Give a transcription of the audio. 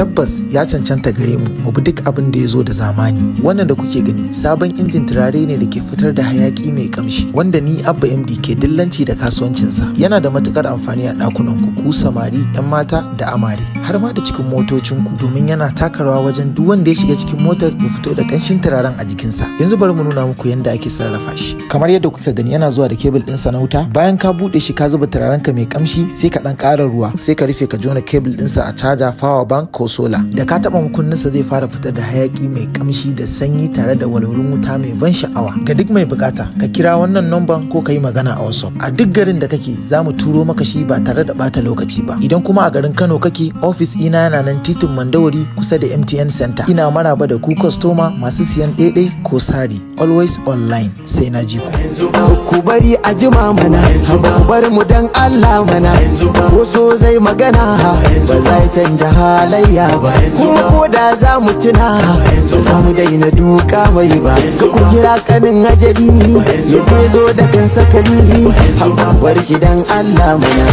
Tabbas ya cancanta gare mu mu bi duk abin da ya zo da zamani. Wannan da kuke gani sabon injin turare ne da ke fitar da hayaki mai kamshi, wanda ni Abba MD ke dillanci da kasuwancinsa. Yana da matukar amfani a ɗakunan ku, ku samari, 'yan mata da amare, har ma da cikin motocinku, domin yana taka rawa wajen duk wanda ya shiga cikin motar ya fito da kanshin turaren a jikinsa. Yanzu bari mu nuna muku yadda ake sarrafa shi. Kamar yadda kuka gani, yana zuwa da kebul ɗinsa na wuta. Bayan ka buɗe shi, ka zuba turarenka mai kamshi, sai ka ɗan ƙara ruwa, sai ka rufe, ka jona kebul ɗinsa a caja, power bank ko solar. Da ka taɓa makunninsa, zai fara fitar da hayaki mai kamshi da sanyi tare da walwalin wuta mai ban sha'awa. Ga duk mai bukata, ka kira wannan numban ko ka yi magana a WhatsApp. A duk garin da kake, za mu turo maka shi ba tare da bata lokaci ba. Idan kuma a garin Kano kake, ofis ina yana nan titin Mandawari, kusa da MTN Center. Ina maraba da ku kwastoma masu siyan ɗaiɗai ko sari. Always online. Sai na ji ku. Ku bari a jima mana, ku bar mu dan Allah mana. Ko so zai magana, ba zai canja halayya ba. Kuma ko da za mu tuna, ba za mu daina duka mai ba. Ka ku kira kanin ajali ya ke zo da kan sakali, bar shi dan Allah mana.